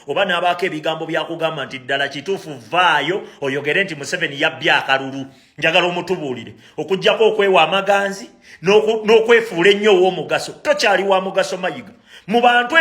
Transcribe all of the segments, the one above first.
Oba n'abaako ebigambo byakugamba nti ddala kituufu, vaayo oyogere nti Museveni yabbye akalulu. Njagala omutubuulire okugjako okwewa amaganzi n'okwefuula ennyo ow'omugaso. Tokyali wa mugaso, Mayiga, mu bantu.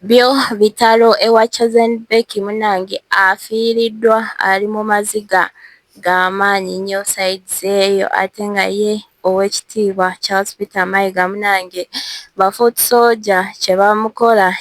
Byo bitalo ewa Chosen Becky. Munnange afiiriddwa, ali mu maziga g'amaanyi nnyo sides eyo, ate nga ye Oweekitiibwa Charles Peter Mayiga, munnange, ba foot soldier kye bamukola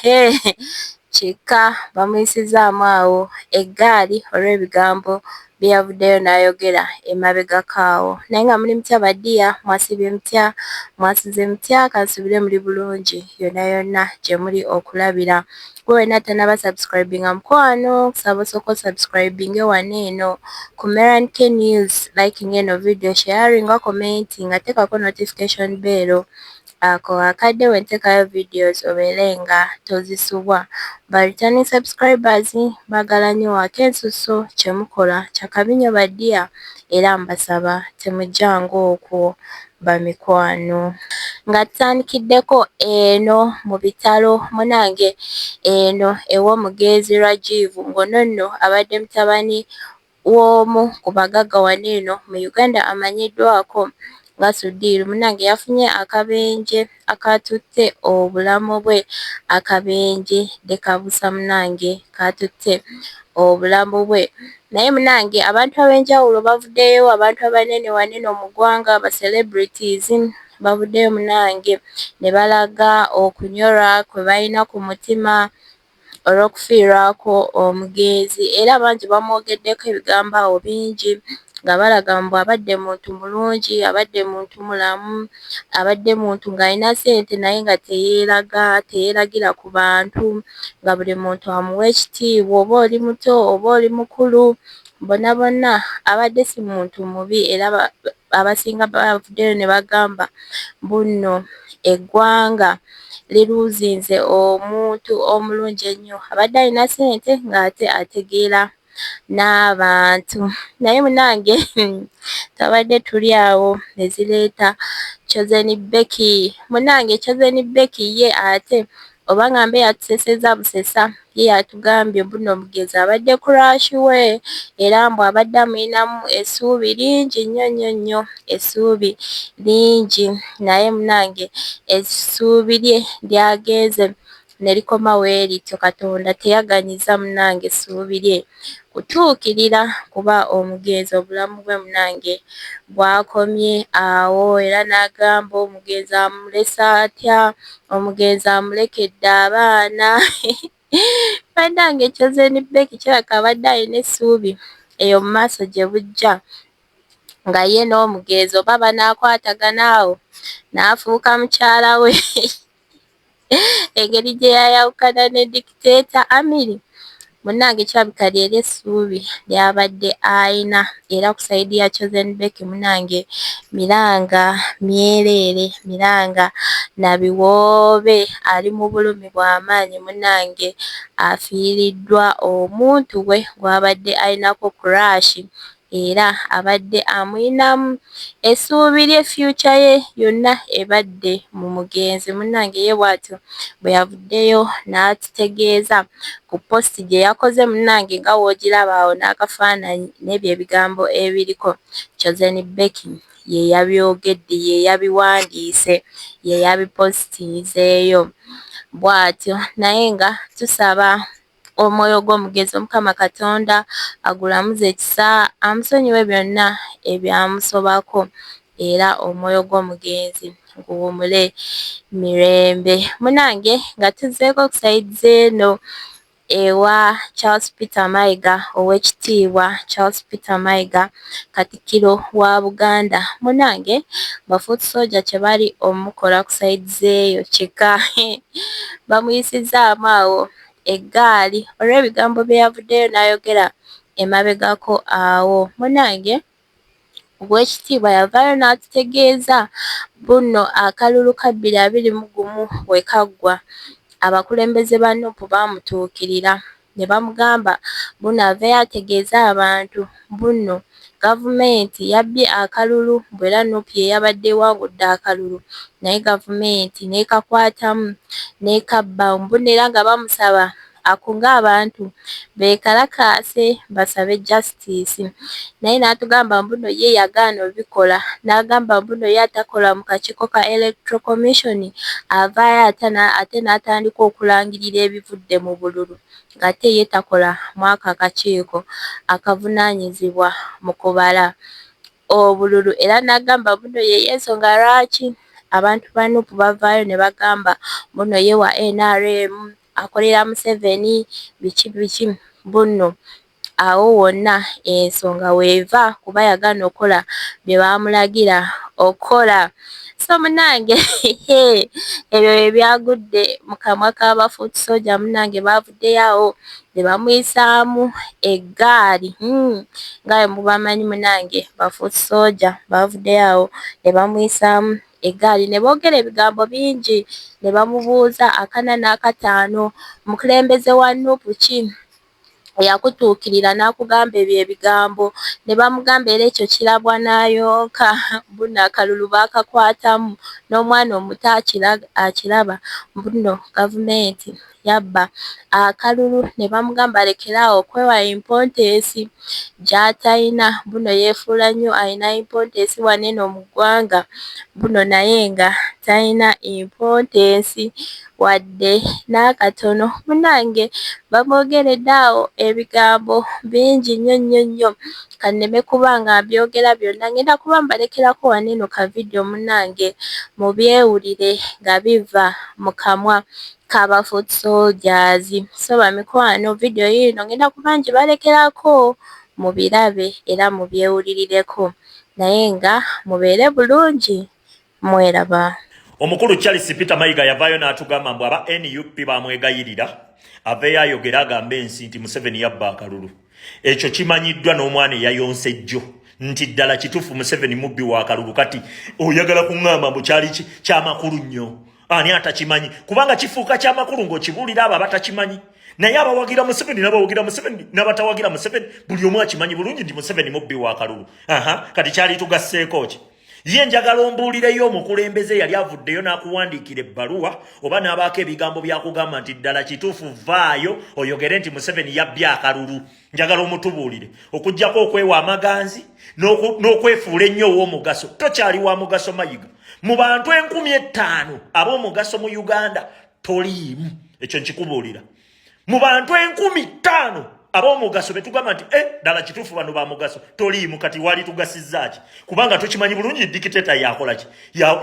kika, bamuyisizaamu awo eggaali olw'ebigambo bye yavuddeyo n'ayogera emabegako awo. Naye nga muli mutya ba dear? Mwasiibye mutya? Mwasuze mutya? Kansuubire muli bulungi yonna yonna gye muli okulabira. Gwe wenna tannaba subscribinga, mukwano, nkusaba osooke osubscribinge wano eno ku Meran K News, liking eno video, sharinga, commenting, teekako notification bell, ako akadde we nteekayo videos obeere nga tozisubwa. Ba returning subscribers, baagala nnyo waaka ensusso, kye mukola kyakabi nnyo ba dear, era mbasaba temujjanga okwo bamikwano. Nga tutandikiddeko eno mu bitalo, munnange, eno ew'omugenzi Rajiv, ng'ono nno abadde mutabani w'omu ku bagagga wano eno mu Uganda amanyiddwako nga Sudhir. Munnange yafunye akabenje akaatutte obulamu bwe, akabenje ddekabusa, munnange, kaatutte obulamu bwe. Naye munnange abantu ab'enjawulo bavuddeyo, abantu abanene wano eno mu ggwanga, ba celebrities bavuddeyo, munnange, ne balaga okunyolwa kwe balina ku mutima olw'okufiirwako omugenzi, era bangi bamwogeddeko ebigambo awo bingi nga balaga mbu abadde muntu mulungi, abadde muntu mulamu, abadde muntu ng'alina ssente naye nga teyeeraga, teyeeragira ku bantu, nga buli muntu amuwa ekitiibwa, oba oli muto oba oli mukulu, bonna bonna abadde si muntu mubi. Era abasinga bavuddeyo ne bagamba mbu nno eggwanga liruuzinze omuntu omulungi ennyo, abadde alina ssente ng'ate ategeera n'abantu. Naye munnange twabadde tuli awo ne zireeta Chosen Becky. Munnange, Chosen Becky ye ate oba ngambe yatusesezza busesa, ye yatugambye mbu nno omugenzi abadde crush we, era mbu abadde amuyinamu essuubi lingi nnyo nnyo nnyo, essuubi lingi. Naye munnange essuubi lye lyagenze ne likoma weerityo. Katonda teyaganyiza munnange essuubi lye kutuukirira, kuba omugenzi obulamu bwe, munnange, bwakomye awo. Era n'agamba omugenzi amulese atya, omugenzi amulekedde abaana. Bannange, Chosen Becky kirabika abadde alina essuubi eyo mu maaso gye bujja nga ye n'omugenzi oba banaakwatagana awo n'afuuka mukyala we, engeri gye yayawukana ne dictator Amiri. Munnange, kirabika lyeri essuubi ly'abadde ayina. Era ku side ya Chosen Becky, munnange, miranga myereere, miranga na biwoobe, ali mu bulumi bw'amaanyi. Munnange afiiriddwa omuntu we gw'abadde ayinako crush, era abadde amuyinamu essuubi lye, future ye yonna ebadde mu mugenzi. Munnange ye bw'atyo bwe yavuddeyo n'atutegeeza ku post gye yakoze, munnange, nga w'ogiraba awo n'akafaananyi n'ebyo ebigambo ebiriko. Chosen Becky ye yabyogedde, ye yabiwandiise, ye yabipositinzeeyo bw'atyo. Naye nga tusaba omwoyo gw'omugenzi Omukama Katonda agulamuze ekisa, amusonyiwe byonna ebyamusobako, era omwoyo gw'omugenzi guwummule mirembe. Munnange, nga tuzzeeko ku side eno ewa Charles Peter Mayiga, Oweekitiibwa Charles Peter Mayiga, Katikkiro wa Buganda, munnange, ba foot soldier kye bali omukola ku side eyo kika, bamuyisizzaamu awo eggaali olw'ebigambo bye yavuddeyo n'ayogera emabegako awo. Munnange, Oweekitiibwa yavaayo n'atutegeeza bunno akalulu ka 2021 we kaggwa, abakulembeze ba NUP baamutuukirira ne bamugamba mbu aveeyo ategeeze abantu mbu nno gavumenti yabbye akalulu, mbu era NUP ye yabadde ewangudde akalulu naye gavumenti n'ekakwatamu n'ekabba, mbu nno era nga bamusaba akunge abantu beekalakaase basabe justice naye n'atugamba mbuno ye yagaana obikola n'agamba mbuno ye atakola mu kakiiko ka Electoral Commission avaayo ate n'atandika okulangirira ebivudde mu bululu ng'ate ye takola mu ako akakiiko akavunaanyizibwa mu kubala obululu era n'agamba mbuno ye y'ensonga lwaki abantu ba Nup bavaayo ne bagamba mbuno ye wa NRM akolera Museveni biki biki mbuno awo wonna ensonga weeva kuba yagaana okukola bye baamulagira okukola. So munnange ebyo bye byagudde mu kamwa ka ba foot soldier munnange baavuddeyo awo ne bamuyisaamu eggaali nga bwe mubamanyi munnange ba foot soldier baavuddeyo awo ne bamuyisaamu eggaali ne boogera ebigambo bingi ne bamubuuza akana n'akataano mukulembeze wa Nup ki eyakutuukirira n'akugamba ebyo ebigambo ne bamugamba era ekyo kirabwa n'ayonka mbuno akalulu baakakwatamu n'omwana omuto akiraba mbuno gavumenti yabba akalulu ne bamugamba alekere awo okwewa importance gy'atalina mbuno yeefuula nnyo alina importance wano eno mu ggwanga mbuno naye nga talina importance wadde n'akatono. Munnange bamwogeredde awo ebigambo bingi nnyo nnyo nnyo kanneme kuba nga mbyogera byonna ngenda kuba mbalekerako wano eno ka video munnange mubyewulire nga biva mu kamwa k'aba foot soldiers. So bamikwano video yiino ngenda kuba ngibalekerako mubirabe era mubyewulirireko naye nga mubeere bulungi mweraba. Omukulu Charles Peter Mayiga yavaayo n'atugamba mbu aba NUP bamwegayirira aveeyo ayogere agambe ensi nti Museveni yabba akalulu. Ekyo kimanyiddwa n'omwana eyayonsa ejjo nti ddala kituufu Museveni mubbi wa kalulu. Kati oyagala kuŋŋamba mbu kyali kyamakulu nnyo? Ani atakimanyi? Kubanga kifuuka kyamakulu ng'okibuulira abo abatakimanyi, naye abawagira Museveni n'abawagira Museveni n'abatawagira Museveni buli omu akimanyi bulungi nti Museveni mubbi wa kalulu. Aha, kati kyali tugasseeko ki? Ye njagala ombuulireyo omukulembeze yali avuddeyo n'akuwandiikira ebbaluwa oba n'abaako ebigambo byakugamba nti ddala kituufu vaayo oyogere nti Museveni yabbye akalulu. Njagala omutubuulire okuggyako okwewa amaganzi n'okwefuula ennyo ow'omugaso. Tokyali wa mugaso Mayiga. Mu bantu 5000 ab'omugaso mu Uganda toliimu, ekyo nkikubuulira. Mu bantu 5000 ab'omugaso betugamba nti ddala kituufu bano ba mugaso, toliimu. Kati wali tugasizza ki? Kubanga tukimanyi bulungi dictator yakola ki,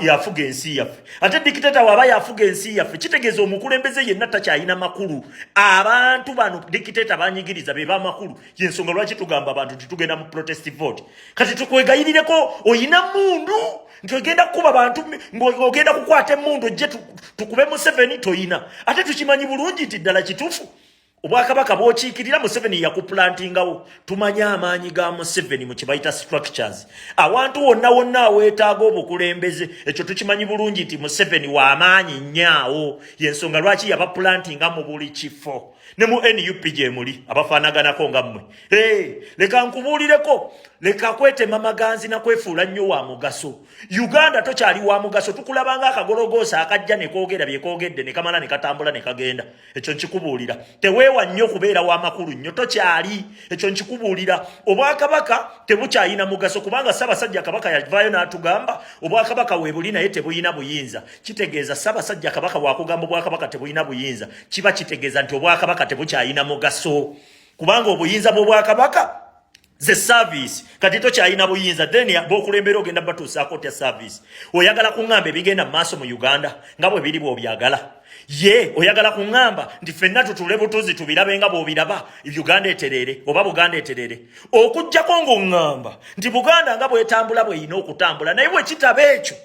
yafuga ensi yaffe. Ate dictator waba yafuga ensi yaffe kitegeeza omukulembeze yenna takyalina makulu. Abantu bano dictator banyigiriza be bamakulu. Yensonga lwaki tugamba abantu nti tugenda mu protest vote. Kati tukwegayirireko, oyina mundu nti ogenda kukuba bantu, ng'ogenda kukwata emmundu ojje tukube Museveni? Toyina. Ate tukimanyi bulungi nti ddala kituufu obwakabaka bw'okiikirira Museveni yakuplantingawo. Tumanyi amaanyi ga Museveni mu kibayita structures awantu wonna wonna aweetaaga obukulembeze. Ekyo tukimanyi bulungi nti Museveni w'amaanyi nnyo. Yensonga lwaki yabaplantinga mu buli kifo ne mu NUP gye muli abafaanaganako nga mmwe. Hey, leka nkubuulireko, leka kwetema maganzi nakwefuula nnyo wa mugaso. Uganda tokyali wa mugaso. Tukulabanga akagologoosa akajja ne koogera bye koogedde ne kamala ne katambula ne kagenda. Ekyo nkikubuulira, teweewa nnyo kubeera wa makulu nnyo, tokyali. Ekyo nkikubuulira, obwakabaka tebukyayina mugaso kubanga Ssaabasajja Kabaka yavaayo n'atugamba obwakabaka weebuli naye tebuyina buyinza. Kitegeeza Ssaabasajja Kabaka bwakugamba obwakabaka tebulina buyinza, kiba kitegeeza nti obwakabaka tebukyayina mugaso kubanga obuyinza bw'obwakabaka ze service. Kati tokyalina buyinza, then bokulembera ogenda batuusaako otya service? Oyagala kuŋŋamba ebigenda mu maaso mu Uganda nga bwe biri bw'obyagala? Ye oyagala kuŋŋamba nti ffenna tutuule butuuzi tubirabe nga bw'obiraba, Uganda etereere oba Buganda etereere? Okugjako ng'oŋŋamba nti Buganda nga bwetambula bweyina okutambula. Naye bwe kitaba ekyo,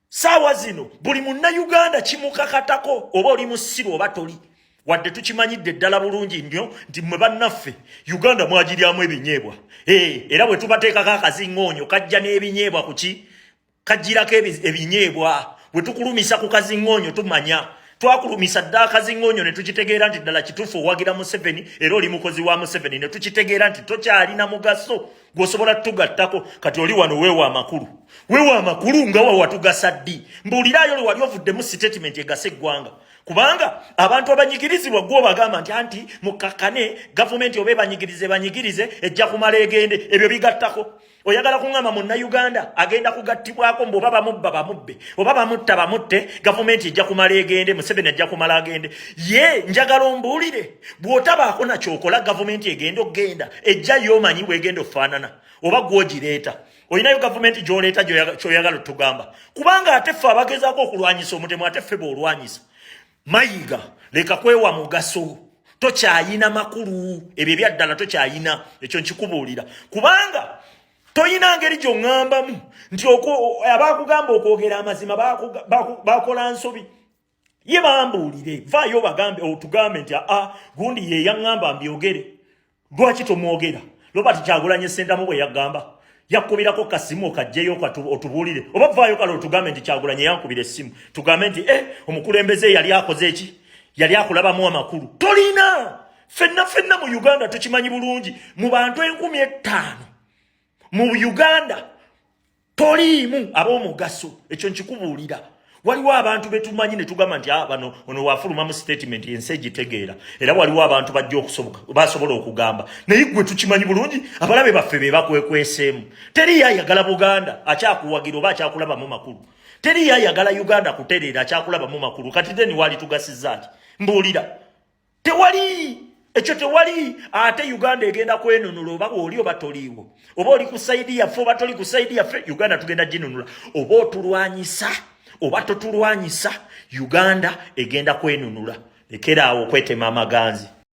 saawa zino buli munnayuganda kimukakatako, oba oli musiru oba toli, wadde tukimanyidde ddala bulungi nnyo nti mmwe bannaffe Uganda mwagiryamu ebinyeebwa. Era bwe tubateekako akaziŋŋoonyo kajja n'ebinyeebwa kuki kajjirako ebinyeebwa. Bwe tukulumisa ku kaziŋŋoonyo tumanya twakulumisa dda akaziŋŋoonyo ne tukitegeera nti ddala kituufu owagira Museveni era oli mukozi wa Museveni, ne tukitegeera nti tokyalina mugaso gw'osobola tugattako. Kati oli wano weewa amakulu, weewa amakulu nga wa watugasa ddi? Mbuuliraayo lwe wali ovuddemu statement egasa eggwanga. Kubanga abantu abanyigirizibwa gwe obagamba nti anti mukakkane, gavumenti oba ebanyigirize banyigirize, ejja kumala egende. Ebyo bigattako. Oyagala kuŋŋamba Munnayuganda agenda kugattibwako mbu oba bamubba bamubbe, oba bamutta bamutte, gavumenti ejja kumala egende, Museveni ajja kumala agende? Ye njagala ombuulire, bw'otabaako nakyokola, gavumenti egenda okugenda ejja yo omanyi bwegenda okufaanana, oba gwogireeta? Olinayo gavumenti gyoleeta kyoyagala otugamba? Kubanga ate ffe abagezaako okulwanyisa omutemu, ate ffe bwolwanyisa. Mayiga, leka kwewa mugaso, tokyayina makulu. Ebyo ebyaddala tokyayina, ekyo nkikubuulira, kubanga toyina ngeri gyoŋŋambamu nti abakugamba okwogera amazima bakola nsobi. Ye bambuulire, vaayo bagambe, otugambe nti aa, gundi ye yaŋŋamba mbyogere. Lwaki tomwogera? Robert Kyagulanyi Ssentamu bwe yagamba yakubirako kasimu, okajjeyo otubuulire, oba vaayo kale otugambe nti Kyagulanyi yankubira essimu, tugambe nti eh, omukulembeze yali akoze eki, yali akulabamu amakulu. Tolina. Fenna fenna mu Uganda tukimanyi bulungi, mu bantu 5000 mu Uganda toliimu ab'omugaso. Ekyo nkikubuulira. Waliwo abantu betumanyi ne tugamba nti, ah, bano ono wafuluma mu statement ensi egitegeera, era waliwo abantu bajja okusoboka basobola okugamba. Naye gwe tukimanyi bulungi, abalabe baffe be bakwekweseemu. Teriyo ayagala Buganda akyakuwagira oba akyakulabamu makulu. Teriyo ayagala Uganda kutereera akyakulabamu makulu. Kati then wali tugasiza ki? Mbuulira. Tewali ekyo, tewali. Ate Uganda egenda kwenunula, oba oli oba toliiwo, oba oli ku side yaffe oba toli ku side yaffe, Uganda tugenda ginunula. Oba otulwanyisa oba totulwanyisa, Uganda egenda kwenunula. Lekeraawo okwetema amaganzi.